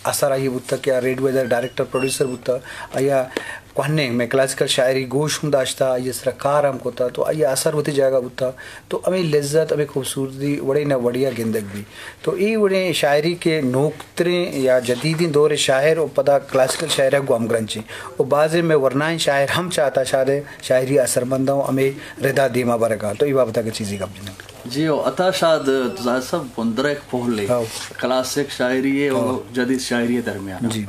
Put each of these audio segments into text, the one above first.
اثر آئی بوتا کہ آ ریڈیو ءِ ڈائریکٹر پروڈیوسر بوتا، آئی ءَ کوہنیں مئے کلاسیکل شاعری گوش ہم داشتا، آئی ءِ سرا کار ہم کتا، تو آئی ءِ اثر وتی جاگہ بوتا۔ تو ہمے لذت، ہمے خوبصورتی وڑے نہ وڑیا گندگ بی۔ تو اے وڑیں شاعری کہ نوکتریں یا جدیدیں دور ءِ شاعر و پدا کلاسیکل شاعر ءَ گوں ہمگرنچیں۔ و بازیں مئے ورنائیں شاعر ہم چہ عطا شاد ءِ شاعری ءَ اثرمند اوں، ہمے ردا دیما برگا۔ تو اے بابت ءَ کہ چیزے گپ جنیں۔ جی، و عطا شاد ظاہر صاحب بندر ایک پہلے ہاں۔ کلاسک شاعری ہے اور ہاں۔ جدید شاعری ہے درمیان۔ جی۔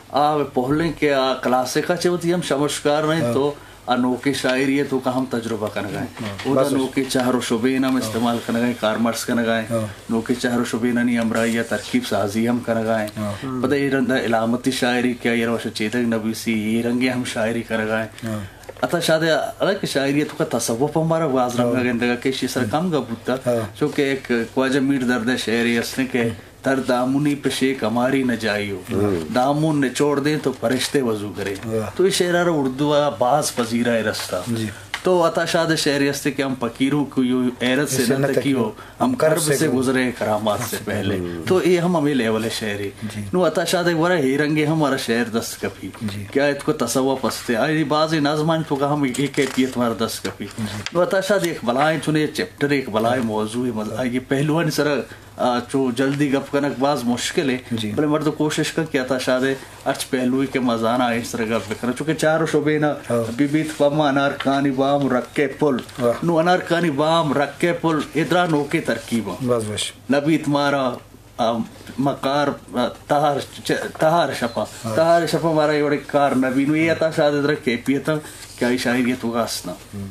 آ پہلیں کہ آ کلاسک ءَ چہ وتی ہم شمشکار رہیں ہاں۔ تو آ نوکیں شاعری ءِ توکا ہم تجربہ کنگا ایں۔ ہاں، اودا بس۔ نوکیں چہر و شبین ہم ہاں۔ استعمال کنگا ایں، کارمرز کنگا ایں۔ ہاں۔ نوکیں چہر و شبینانی ہمراہی ءَ ترکیب سازی ہم کنگا ایں۔ ہاں۔ پدا اے رندا علامتی شاعری کہ آئی ءَ را وش چیدگ نبیسی، اے رنگیں ہم شاعری کنگا ایں۔ ہاں۔ عطا شاد ءِ حالانکہ شاعری ءِ توکا تصوف ہم مارا باز رنگا ہاں۔ گندگا کہ ایشی سر ہم۔ کم گپ بوتا، ہاں۔ چونکہ ایک خواجہ میر درد ءِ شعرے ہستیں کہ ہم۔ تر دامنی پہ شیک ہماری نہ جائی ہو۔ ہم۔ دامن نچوڑ دیں تو فرشتے وضو کریں۔ واہ۔ تو اے شعر ءَ را اردو ءَ باز پذیرائے رستا۔ جی۔ تو عطا شاد ءِ شعرے ہستے کہ ہم فقیروں کو یوں حیرت سے نہ تکی ہو، ہم کرب سے گزرے کرامات سے پہلے۔ ہم۔ تو اے ہم ہمے لیول ءِ شعرے۔ جی۔ نوں عطا شاد ءِ ورا اے رنگے ہم مارا شعر دست کپی۔ جی۔ کہ آ اتکو تصوف ہستے۔ آئی بازیں نظمانی توکا ہم اے کیفیت مارا دست کپی۔ جی۔ نوں عطا شاد یک بلائیں چنے چیپٹر، یک بلائیں موضوع، مز-، آئی پہلوانی سرا آ، چو جلدی گپ کنگ باز مشکل ہے، جی۔ بلے مردم کوشش کن کہ عطا شاد ءِ ہرچ پہلوے کہ ما زاناں، آئی سر گپ بکناں۔ چونکہ چار و شبین ءَ ہاں۔ بی بیت پما انارکانی بام رکے پل۔ واہ۔ نوں انارکانی بام رکے پل، اے درا نوکیں ترکیب اَنت۔ باز وش۔ نبیت مارا، آ، مکار، آ، تہار چ-، تہار شپا۔ ہاں۔ تہار شپا مارا اے وڑیں کار نبی۔ نوں اے عطا شاد ءِ درا کیفیت اَنت کہ آئی شاعری ءِ توکا است نہ۔ ہم۔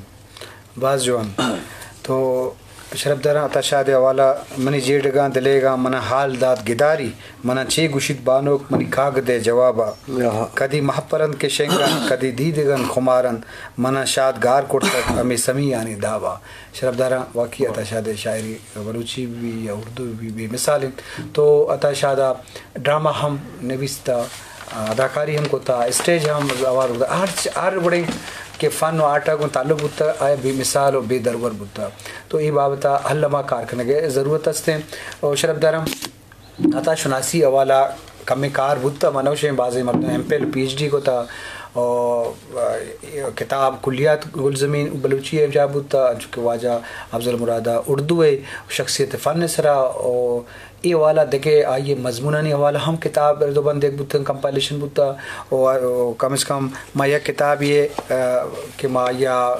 باز جوان۔ تو شرپداراں، عطا شاد ءِ حوالہ، منی جیڑگاں دلیگاں منا حال دات گداری، منا چے گوشیت بانک منی کاگد ءِ جوابا۔ آہا۔ کدی مہپرند کہ شنگاں، کدی دیدگن خمارند، منا شاد گار کرتگ ہمے سمیانی دابا۔ شرپداراں، واقعی عطا شاد ءِ شاعری بلوچی بی یا اردو بی بے مثال انت۔ تو عطا شاد ءَ ڈرامہ ہم نویستہ، اداکاری ہم کتہ، اسٹیج ہم اوار بوتہ، ہر چ-، ہر وڑیں کہ فن و آرٹ ءَ گوں تعلق بوتہ، آ بے مثال و بے درور بوتہ۔ تو اے بابت ءَ الما کار کنگ ءِ ضرورت است انت۔ و شرپداراں، عطا شناسی حوالہ کمیں کار بوتہ، من نوشیں بازیں مردم M Phil, P H D کتہ، و کتاب کلیات گلزمین بلوچی ءِ جا بوتہ، انچو کہ واجہ افضل مراد ءَ اردو ءِ شخصیت فن ءِ سرا، و اے حوالہ دگہ آئی ءِ مضمونانی حوالہ ہم کتاب ردوبند یک بوتگ، کمپائلیشن بوتگ، و، و کم از کم ما یک کتابے، آ، کہ ما آئی ءَ، آ،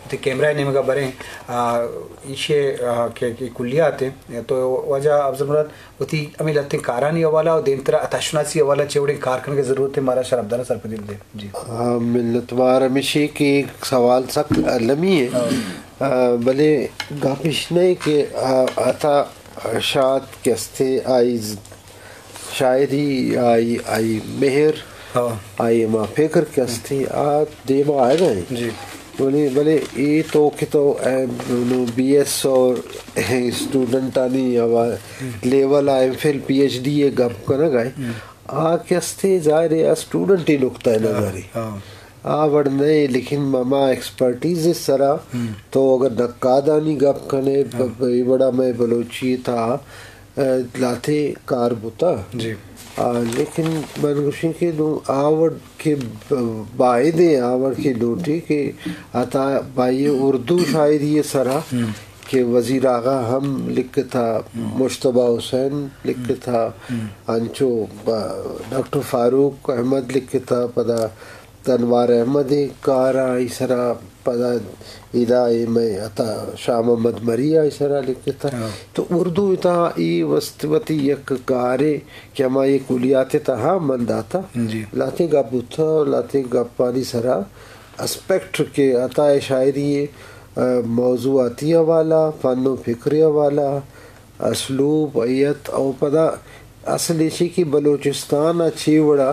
وتی کیمرہ ءِ نیمگ ءَ بریں، آ، ایشی ءِ، آ، کہ، کہ کلیات انت، تو واجہ افضل مراد وتی ہمے لہتیں کارانی حوالہ و دیمترا عطا شناسی حوالہ چے وڑیں کار کنگ ءِ ضرورت انت، مارا شرپداراں سرپدی دے۔ جی۔ آ، منتوار ہمیشی کہ سوال سک المی ہے۔ ہاں۔ آ، بلے گپ اش نہ کہ، آ، عطا شاد کہ استے آئی ز-، شاعری، آئی، آئی مہر، ہاں۔ آئی ہما فکر کہ استے، آ دیما آئیگا ہیں۔ جی۔ بلے، بلے اے تو کہ تو، اے، نو بی ایس اور اسٹوڈنٹانی ہوا لیول آ M Phil, P H D ءِ گپ کنگا ہیں۔ ہم۔ آ کہ استے ظاہر ہے آ اسٹوڈنٹی نقطہ نظر ہے۔ ہاں۔ آ وڑ نئے، لیکن ہما ایکسپرٹیز ءِ سرا ہم۔ تو اگر نقادانی گپ کنے، ہاں۔ ب-، ب-، اے وڑا مئے بلوچی تھا، آ، لہتے کار بوتا۔ جی۔ آ، لیکن من گوشیں کہ نوں آ وڑ کہ ب-، بائدیں آ وڑ کہ لوٹی کہ عطا بھائی اردو شاعری ءِ سرا ہم۔ کہ وزیر آغا ہم لکھتا، ہم۔ مجتبیٰ حسین لکھتا، ہم۔ انچو ب-، ڈاکٹر فاروق احمد لکھتا، پدا انوار احمد ءِ کار آئی سرا، پدا ادا اے مئے عطا شاہ محمد مری آئی سرا لکھتا۔ ہاں۔ تو اردو ءِ تہا اے وست وتی یک کارے کہ ہما اے کلیات ءِ تہا من داتا۔ جی۔ لہتے گپ بوتا، لہتے گپانی سرا اسپیکٹ کہ عطا ءِ شاعری ءِ، آ، موضوعاتی حوالہ، فن و فکری حوالہ، اسلوب، ہیئت، او پدا اصل ایشی کہ بلوچستان ءَ چے وڑا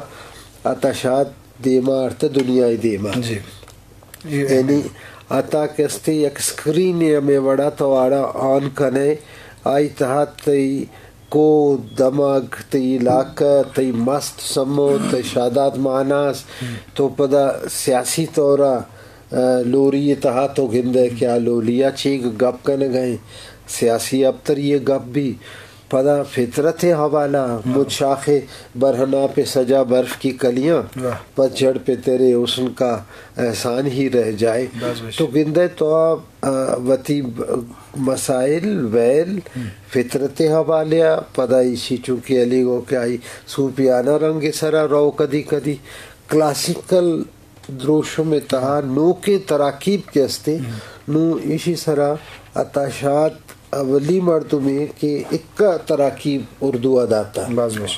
عطا شاد دیما آرتہ دنیا ءِ دیما۔ جی۔ یعنی عطا کہ استے یک اسکرین ءِ ہمے وڑا تو آڑا آن کنے، آئی تہا تئی کوہ، دمگ، تئی علاقہ، تئی مست سمو، تئی شاداد ماناس، ہم۔ تو پدا سیاسی طورا، آ، لوری ءِ تہا تو گندئے کہ آ لولی ءَ چی گپ کنگ ءَ ایں، سیاسی ابتری ءِ گپ بی۔ پدا فطرت ءِ حوالہ، مجھ شاخ برہنہ پہ سجا برف کی کلیاں، واہ۔ پتجھڑ پہ تیرے حسن کا احسان ہی رہ جائے۔ بس، بس۔ تو گندئے تو آ، آ، وتی ب-، مسائل، ویل، ہم۔ فطرت ءِ حوالہ ءَ، پدا ایشی چونکہ علی گو کہ آئی صوفیانہ رنگ ءِ سرا رو کدی کدی کلاسیکل دروشم ءِ تہا نوکیں تراکیب کہ استیں، ہم۔ نوں ایشی سرا عطا شاد اولی مردمے کہ اکا تراکیب اردو ءَ داتا۔ باز وش۔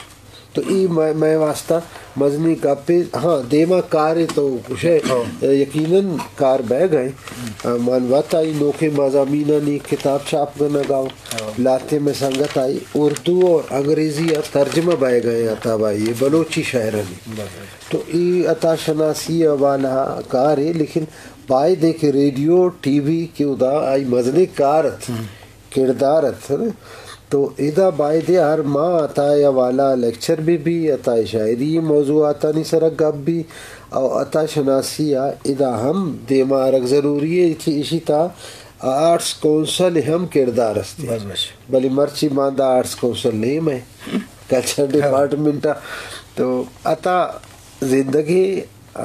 تو ای مئے، مئے واسطہ مزنیں گپے۔ ہاں، دیما کارے تو گوشے، ہاں۔ یقیناً کار بئیگ ءَ انت۔ من وت آئی نوکیں مضامینانی کتاب چھاپ کنگ ءَ آں۔ ہاں۔ لہتے مئے سنگت آئی اردو اور انگریزی ءَ ترجمہ بئیگ ءَ انت عطا بھائی ءِ بلوچی شعرانی۔ بس۔ تو ای عطا شناسی ءِ حوالہ ءَ کارے، لیکن باید ایں کہ ریڈیو، ٹی وی کہ ادا آئی مزنیں کار ات، ہم۔ کردار ات۔ تو ادا باید ایں ہر ماہ عطا ءِ حوالہ ءَ لیکچر بہ بی، عطا ءِ شاعری ءِ موضوعاتانی سرا گپ بی، او عطا شناسی ءَ ادا ہم دیما آرگ ضروری ایں کہ ایشی تہا آرٹس کونسل ءِ ہم کردار است۔ بس، بس۔ بلے مرچی باندا آرٹس کونسل نیم ءَ، کلچر ڈپارٹمنٹ ءَ۔ تو عطا زندگی، آ،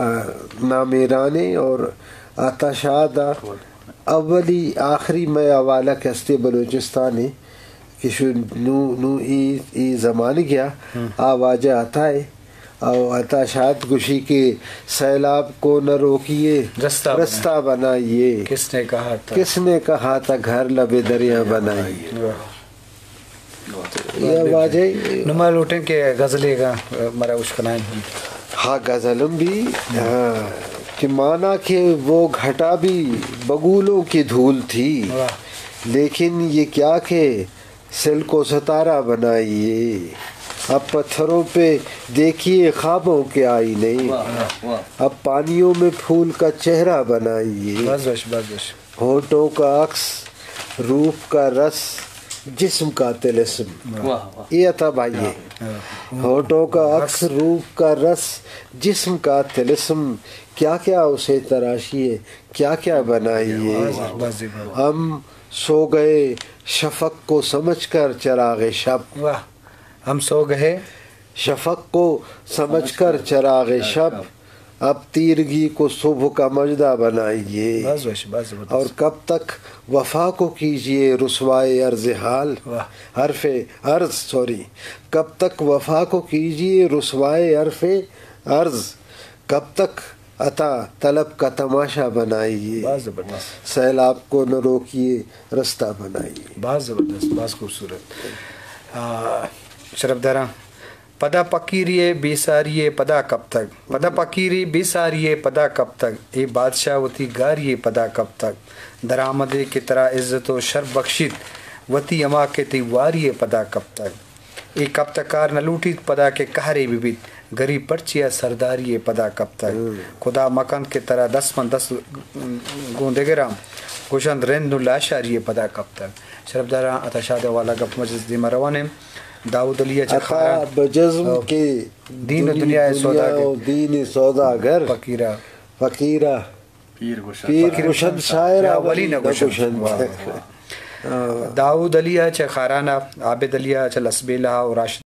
نامیرانے اور عطا شاد ءَ اولی آخری مئے حوالہ کہ ہستے بلوچستان ءَ کہ شو نو، نو ای، ای زمانگ ءَ آ واجہ عطا ءَ، او عطا شاد گوشی کہ سیلاب کو نہ روکیے، رستہ بنا-، رستہ بنائیے۔ کس نے کہا تھا؟ کس نے کہا تھا گھر لبے دریا بنائیے؟ واہ۔ یا واجہ۔ نما لوٹیں کہ غزلے گا مرا اشکنائیں۔ ہاں، غزل ہم بھی، ہاں، کہ مانا کہ وہ گھٹا بھی بگولوں کی دھول تھی، واہ۔ لیکن یہ کیا کہ سل کو ستارہ بنائیے۔ اب پتھروں پہ دیکھیے خوابوں کے آئینے۔ واہ، واہ، واہ۔ اب پانیوں میں پھول کا چہرہ بنائیے۔ بس، بس، بس، بس۔ ہونٹوں کا عکس، روپ کا رس، جسم کا طلسم۔ واہ، واہ۔ یہ عطا بھائی ہے۔ ہاں۔ ہونٹوں کا عکس، روپ کا رس، جسم کا طلسم، کیا کیا اسے تراشیے، کیا کیا بنائیے۔ واہ، واہ، واہ۔ ہم سو گئے شفق کو سمجھ کر چراغ شب۔ واہ۔ ہم سو گئے۔ شفق کو سمجھ کر چراغ شب، اب تیرگی کو صبح کا مژدہ بنائیے۔ بس وش، بس زبردست۔ اور کب تک وفا کو کیجیے رسوائے عرض حال۔ واہ۔ حرف عرض، سوری، کب تک وفا کو کیجیے رسوائے حرف عرض، کب تک عطا طلب کا تماشا بنائیے۔ باز زبردست۔ سیلاب کو نہ روکیے، رستہ بنائیے۔ باز زبردست، باز خوبصورت۔ آ، شرفداراں، پدا پکیری ءِ بے ساری ءِ پدا کپتگ۔ پدا پکیری بے ساری ءِ پدا کپتگ۔ اے بادشاہ وتی گاری ءِ پدا کپتگ۔ درآمدے کہ ترا عزت و شرف بخشیت، وتی ہما کہ تئی واری ءِ پدا کپتگ۔ اے کپتہ کار نہ لوٹیت پدا کہ قہرے بہ بیت، گریب پرچیا سرداری ءِ پدا کپتگ۔ ہم۔ خدا مکنت کہ ترا دست من دست گوں دگراں گوشنت رند و لاشاری ءِ پدا کپتگ۔ شرفداراں، عطا شاد ءِ حوالہ گپ مجلس دیما روان ایں۔ داؤد علی ءَ چہ عطا خاران بجزم او کہ دین و دنیا ءِ سوداگر۔ و دین ءِ سوداگر۔ فقیرا۔ فقیرا۔ پیر گوشنت۔ پیر گوشنت شاعر ءَ ولی نہ گوشنت۔ واہ، واہ، واہ۔ داؤد علی ءَ چہ خاران ءَ، عابد علی ءَ چہ لسبیلہ ءَ و راشد